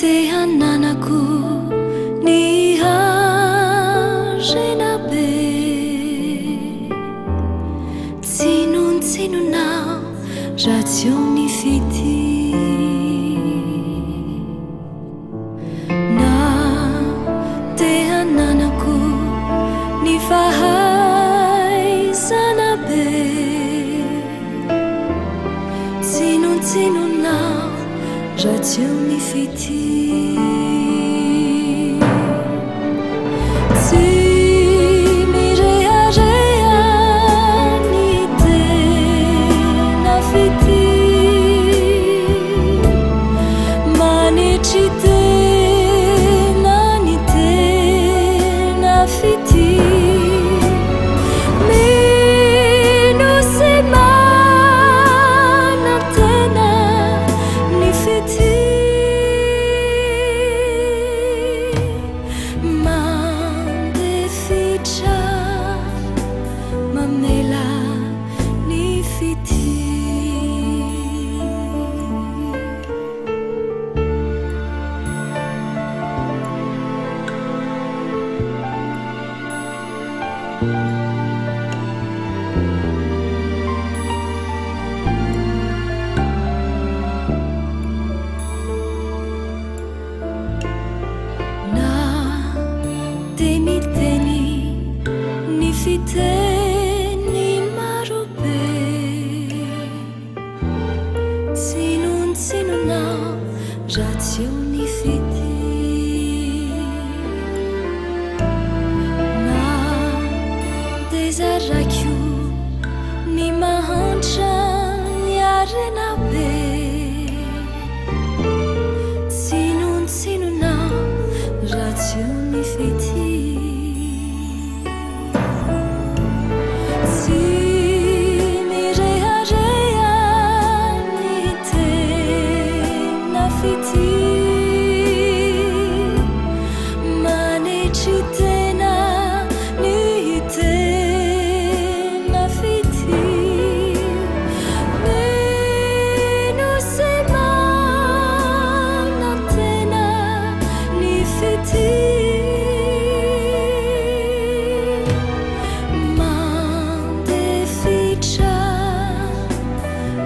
Te hananako ny harena be. Tsinontsinona aho raha tsy eo ny fitia. Na te hananako ny fahaizana be. Tsinontsinona aho raha tsy eo ny fitia. Tsy mirehareha ny tena fitia. Manetry tena ny tena fitia. Mino sy manantena ny fitia. Mandefitra, mamela ny fitia. Na dia miteny ny fiteny marobe, tsinontsinona raha tsy eo ny fitia. Na dia zaraiko ny mahantra ny harena be, tsinontsinona raha tsy eo ny fitia. Tsy mirehareha ny tena fitia. Manetry tena ny tena fitia. Mino sy manantena ny fitia. Mandefitra,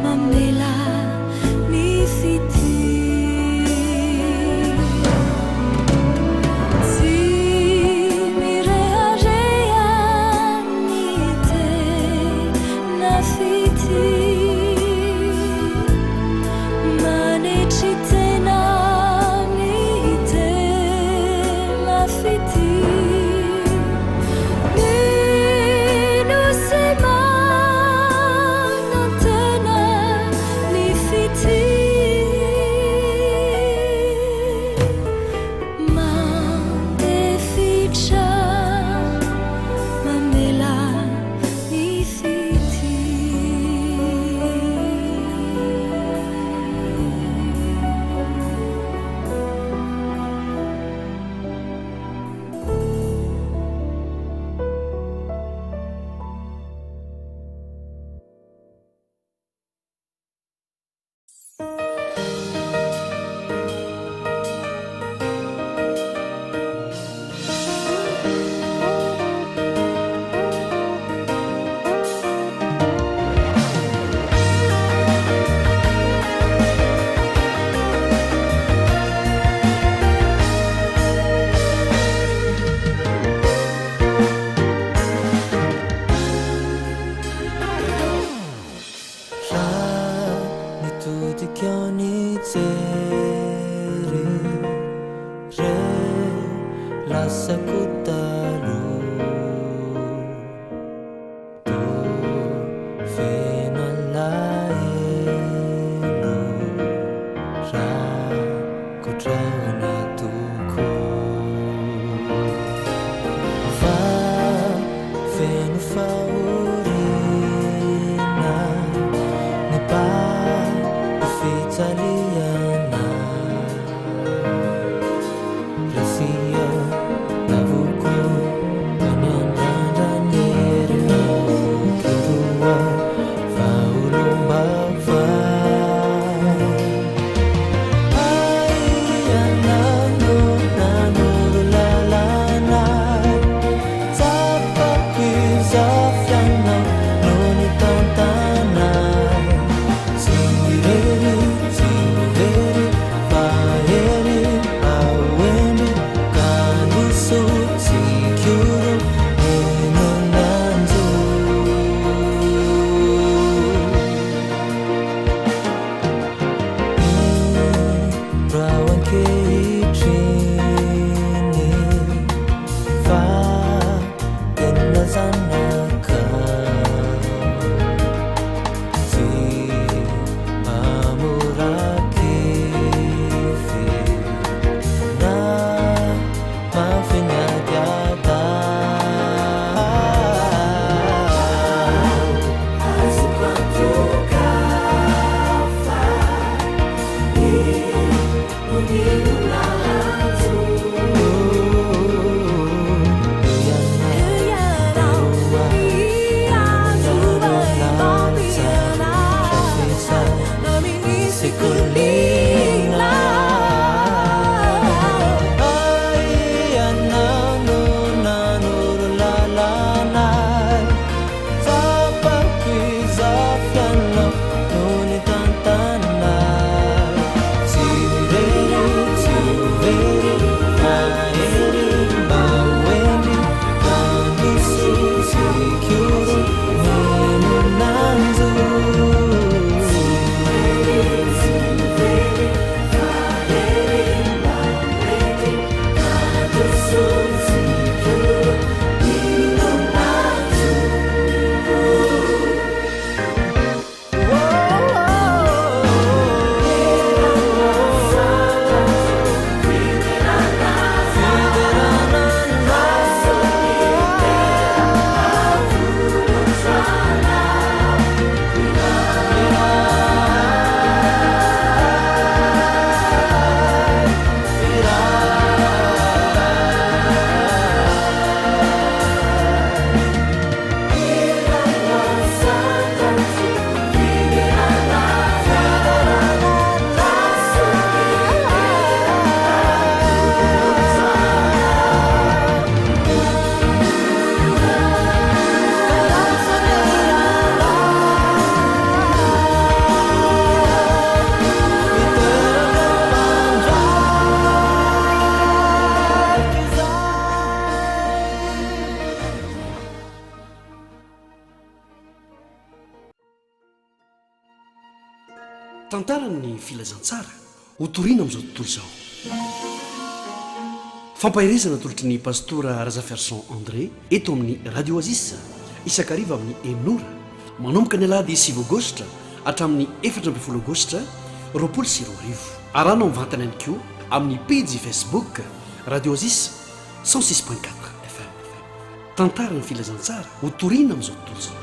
mamela ny fitia. Tsy mirehareha ny tena fitia. Manetry tena ny tena fitia. Mino sy manantena ny fitia. Mandefitra, mamela ny fitia. Raha nitodika nijery reo lasako taloha toa feno alahelo rakotrahona tokoa fa feno fahoriana ny fijaliana resy lavoko ka niandrandra ny herinao kindroa fa olom-baovao. Tantaran'ny filazantsara hotorina amin'izao tontolo izao. Fampaherezana atolotry ny Pastora Razafiarison André eto amin'ny Radio Oasis isan-kariva amin'ny enina ora, manomboka ny alahady sivy aogositra hatramin'ny 14 aogositra 2020. Arahana mivantana ihany koa amin'ny pejy Facebook Radio Oasis 106.4 FM. Tantaran'ny filazantsara hotorina amin'izao tontolo izao.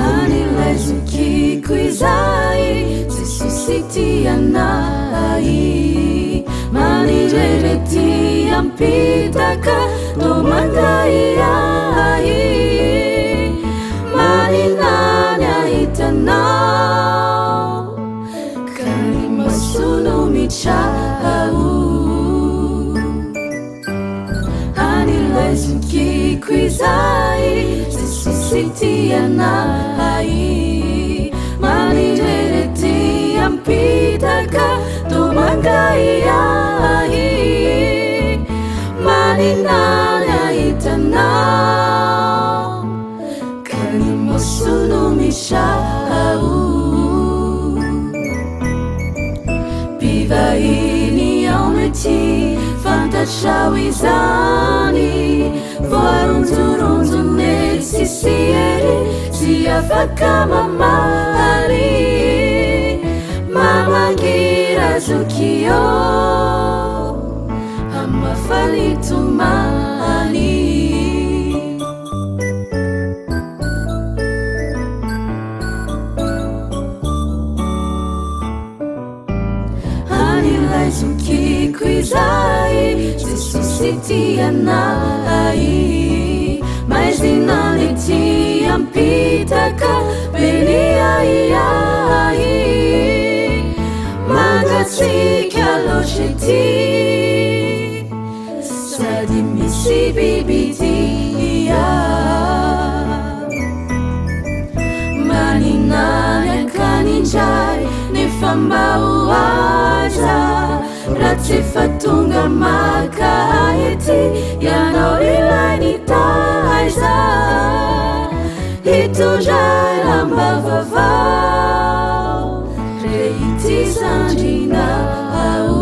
An'ilay zokiko izay Jesosy tia anay Manirery ety am-pitaka Toa mangahiahy Manina ny ahitanao Ka ny maso no mitrao An'ilay zokiko izay Jesosy tia anay Manirery ety am-pitaka Toa mangahiahy Manina ny ahitanao Ka ny maso no mitrao Mpivahiny ao mety fantatrao izany Voaronjoronjo netsy sy ery Tsy afaka mamaly Mamangira zoky ô Hamafa ny tomany An'ilay zokiko izay Jesosy tia anay Maizina ny ety am-pitaka Be ny ahiahy Mangatsiaka loatra ety Sady misy bibidia Manina ny akany indray Nefa mba ho aiza Raha tsy efa tonga maka ahy ety Ianao ilay nitaiza Hitondra lamba vaovao Re ity zandrinao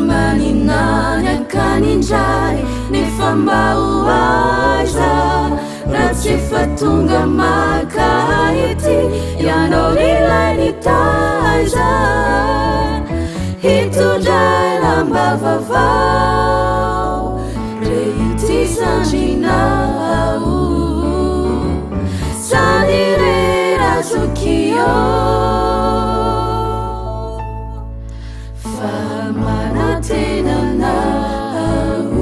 Manina ny akany indray Nefa mba ho aiza Raha tsy efa tonga maka ahy ety Ianao ilay nitaiza Hitondra lamba vaovao Re ity zandrinao Sady re razoky ô Fa manantena anao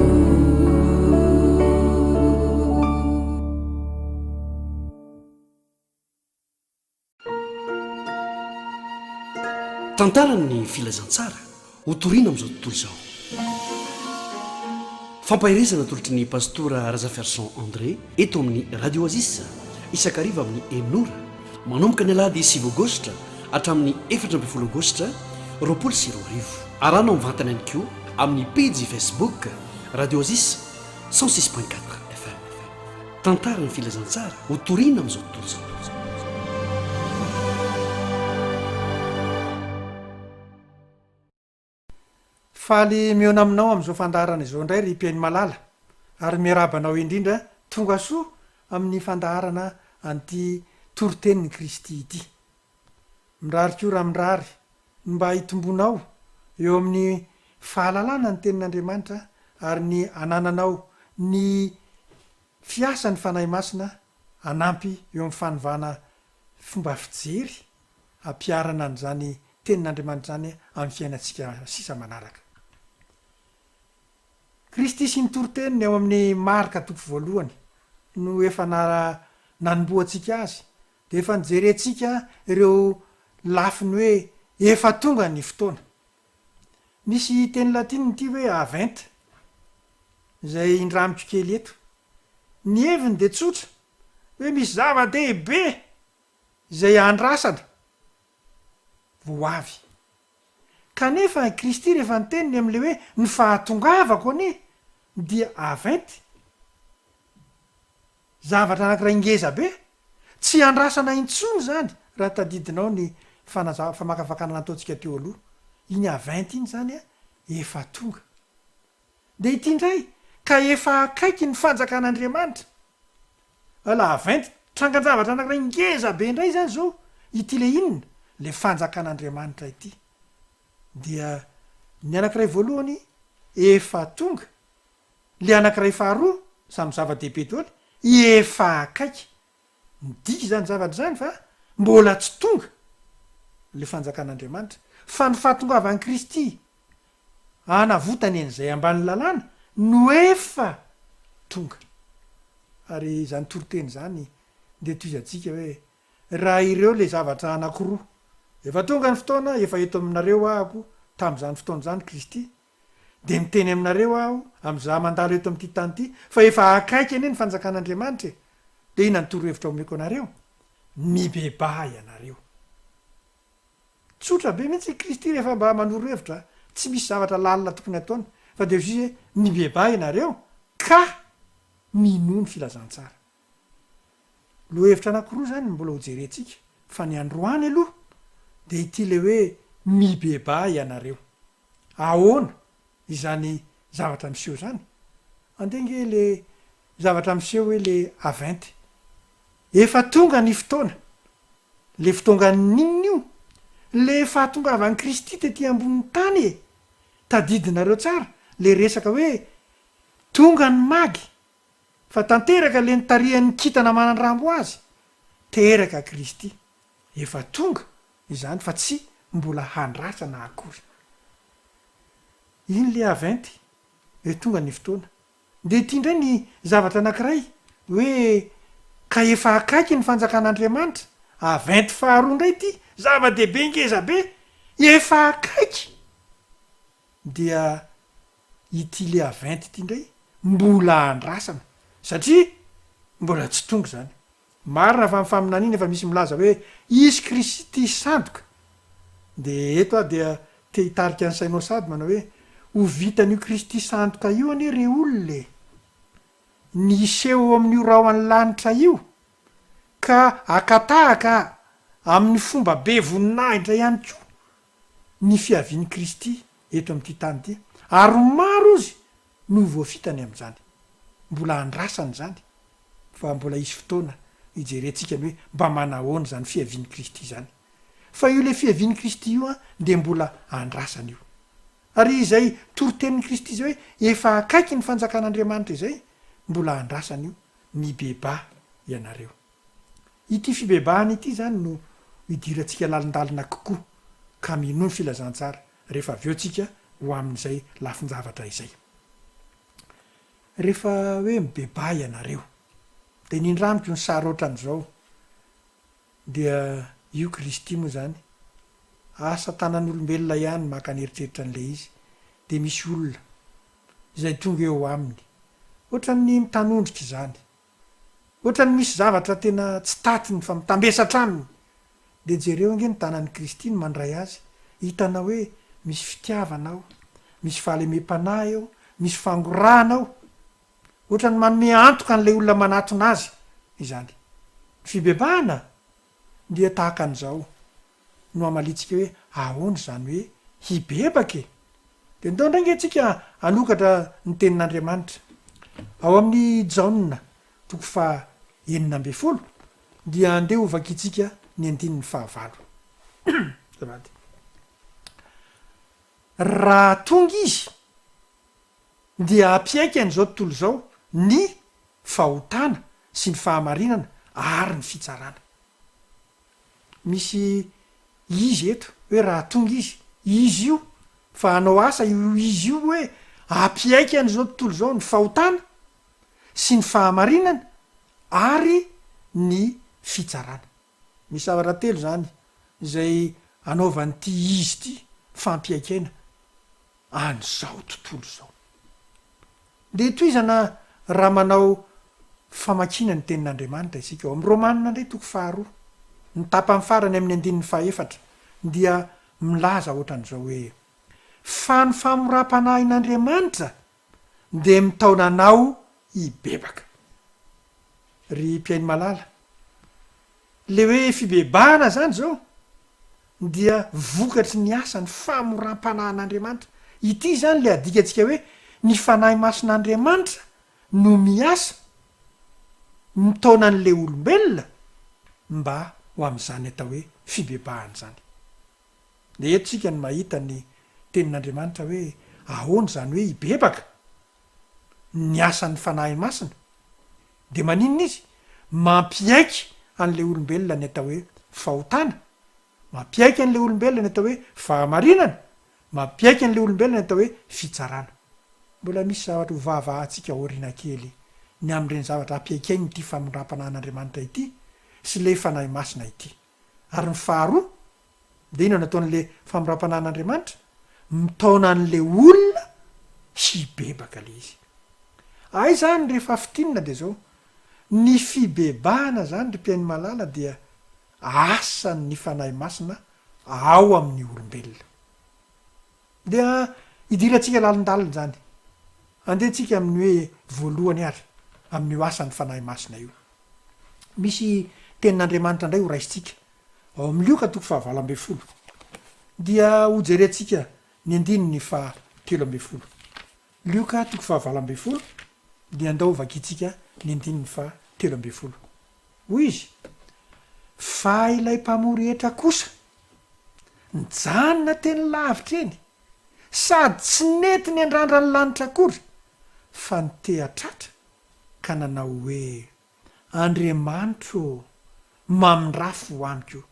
Tantaran'ny filazantsara hotorina amin'izao tontolo izao. Fampaherezana atolotry ny Pastora Razafiarison André eto amin'ny Radio Oasis isan-kariva amin'ny enina ora, manomboka ny alahady sivy aogositra hatramin'ny 14 aogositra 2020. Arahana mivantana ihany koa amin'ny pejy Facebook Radio Oasis 106.4 FM. Tantaran'ny filazantsara hotorina amin'izao tontolo izao. Faly mihaona aminao amin'izao fandaharana izao indray ry mpihaino malala ary miarahaba anao indrindra tonga soa amin'ny fandaharana an'ity toritenin'i Kristy ity. Mirary koa raha mirary ny mba hitombonao eo amin'ny fahalalana ny tenin'Andriamanitra ary ny hanananao ny fiasan'ny Fanahy Masina hanampy eo amin'ny fanovana fomba fijery hampiharana an'izany tenin'Andriamanitra izany amin'ny fiainantsika sisa manaraka. Kristy sy ny toriteniny ao amin'ny Marka toko voalohany no efa nanombohantsika azy dia efa nijerentsika ireo lafiny hoe efa tonga ny fotoana. Misy teny latinina ity hoe avent izay indramiko kely eto. Ny heviny dia tsotra hoe misy zava-dehibe izay andrasana vao ho avy. Kanefa i Kristy rehefa niteny ny amin'ilay hoe ny fahatongavako anie dia avent, zavatra anankiray ngeza be, tsy andrasana intsony izany raha tadidinao ny fanaza- famakafakana nataontsika teo aloha, iny avent iny izany an efa tonga. Dia ity indray, ka efa akaiky ny fanjakan'Andriamanitra. Voilà, venty, trangan-javatra anankiray ngeza be indray izany izao ity le inona? Le fanjakan'Andriamanitra ity. Dia ny anankiray voalohany efa tonga, le anankiray faharoa, samy zava-dehibe daholo, efa akaiky. Midika izany zavatra izany fa mbola tsy tonga ilay fanjakan'Andriamanitra, fa ny fahatongavan'i Kristy hanavotany an'izay ambany lalàna no efa tonga. Ary izany toriteny izany dia tohizantsika hoe raha ireo ilay zavatra anankiroa, efa tonga ny fotoana, efa eto aminareo aho tamin'izany fotoana izany Kristy, Dia miteny aminareo aho, amin'izaho mandalo eto amin'ity tany ity, fa efa akaiky anie ny fanjakan'Andriamanitra e! Dia inona ny torohevitra omeko anareo? Mibebaha ianareo. Tsotra be mihitsy i Kristy rehefa mba manoro hevitra, tsy misy zavatra lalina tokony hataony, fa dia hoy izy hoe, mibebaha ianareo, ka minoa ny filazantsara. Lohahevitra anankiroa izany no mbola hojerentsika, fa ny androany aloha dia ity ilay hoe mibebaha ianareo. Ahoana izany zavatra miseho izany? Andeha ange le zavatra miseho hoe le aventy. Efa tonga ny fotoana. Le fotoangan'ny inona io? Le fahatongavan'i Kristy tety ambonin'ny tany e! Tadidinareo tsara le resaka hoe tonga ny magy Fa tanteraka le nitarihan'ny kintana manan-drambo azy, teraka Kristy. Efa tonga izany fa tsy mbola handrasana akory. Iny le aventy hoe tonga ny fotoana. Dia ity indray ny zavatra anankiray hoe ka efa akaiky ny fanjakan'Andriamanitra, aventy faharoa indray ity, zava-dehibe ngeza be, efa akaiky dia Ity le aventy ity indray mbola andrasana satria mbola tsy tonga izany. Marina fa ny faminaniana efa misy milaza hoe hisy Kristy sandoka. Dia eto aho dia te hitarika ny sainao sady manao hoe ho vitan'io Kristy sandoka io anie re olona e! Ny hiseho eo amin'io rahon'ny lanitra io ka haka tahaka amin'ny fomba be voninahitra ihany koa ny fiavian'i Kristy eto amin'ity tany ity, ary maro ozy no ho voafitany amin'izany. Mbola andrasana izany, fa mbola hisy fotoana hijerentsika ny hoe mba manahoana izany fiavian'i Kristy izany. Fa io ilay fiavian'i Kristy io an, dia mbola andrasana io. Ary izay toritenin'i Kristy izay hoe efa akaiky ny fanjakan'Andriamanitra izay, mbola andrasana io, mibebaha ianareo. Ity fibebahana ity izany no idirantsika lalindalina kokoa ka minoa ny filazantsara rehefa avy eo tsika ho amin'izay lafin-javatra izay. Rehefa hoe mibebaha ianareo dia nindramiko ny sary ohatran'izao dia io Kristy moa izany asa tanan'olombelona ihany maka an'eritreritra an'ilay izy dia misy olona izay tonga eo aminy ohatran'ny mitanondrika izany Ohatran'ny misy zavatra tena tsy tatiny fa mitambesatra aminy. Dia jereo ange ny tanan'i Kristy no mandray azy, hitanao hoe misy fitiavana ao, misy fahalemem-panahy ao, misy fangorahana ao. Ohatran'ny manome antoka an'ilay olona manatona azy izany. Ny fibebahana dia tahaka an'izao. no hamaliantsika hoe ahoana izany hoe hibebaka e? Dia ndao indray ange tsika hanokatra ny tenin'Andriamanitra. Ao amin'ny Jaona toko faha 16 dia andeha ho vakintsika ny andininy fahavalo. Azafady. Raha tonga izy dia hampiaiky an'izao tontolo izao ny fahotana sy ny fahamarinana ary ny fitsarana. Misy izy eto hoe raha tonga izy, izy io fa hanao asa io izy io hoe Hampiaiky an'izao tontolo izao ny fahotana sy ny fahamarinana ary ny fitsarana. Misy zavatra telo izany izay anaovan'ity izy ity fampiaikena an'izao tontolo izao. Ndeha tohizana raha manao famakiana ny Tenin'Andriamanitra isika. Ao amin'ny Romana indray toko faharoa, ny tapany farany amin'ny andininy fahefatra dia milaza ohatran'izao hoe, Fa ny famoram-panahin'Andriamanitra dia mitaona anao hibebaka. Ry mpihaino malala, le hoe fibebahana zany zao dia vokatry ny asan'ny famoram-panahin'Andriamanitra. Ity zany le adikantsika hoe ny Fanahy Masin'Andriamanitra no miasa mitaona an'le olombelona mba ho amin'izany atao hoe fibebahana izany. Dia eto isika no mahita ny Tenin'Andriamanitra hoe ahoana izany hoe hibebaka, ny asan'ny Fanahy Masina. Dia maninona izy? Mampiaiky an'ilay olombelona ny atao hoe fahotana, mampiaiky an'ilay olombelona ny atao hoe fahamarinana, mampiaiky an'ilay olombelona ny atao hoe fitsarana. Mbola misy zavatra ho vahavahantsika aoriana kely ny amin'ireny zavatra ampiaikain'ity famindram-panahin'Andriamanitra ity sy ilay Fanahy Masina ity. Ary ny faharoa, dia inona no ataon'ilay famindram-panahin'Andriamanitra? Mitaona an'ilay olona hibebaka ilay izy. Hay izany rehefa fintinina dia izao, ny fibebahana izany ry mpihaino malala dia asan'ny Fanahy Masina ao amin'ny olombelona. Dia hidirantsika lalindalina izany. Andeha tsika amin'ny hoe voalohany ary, amin'io asan'ny Fanahy Masina io. Misy tenin'Andriamanitra indray ho raisintsika ao amin'ny Lioka toko fahavalo ambinifolo. Dia hojerentsika ny andininy faha 13. Lioka toko fahavalo ambinifolo, dia andao hovakintsika ny andininy faha 13. Hoy izy, Fa ilay mpamory hetra kosa nijanona teny lavitra eny, sady tsy nety niandrandra ny lanitra akory, fa niteha-tratra ka nanao hoe, Andriamanitro ô, mamindrafo amiko.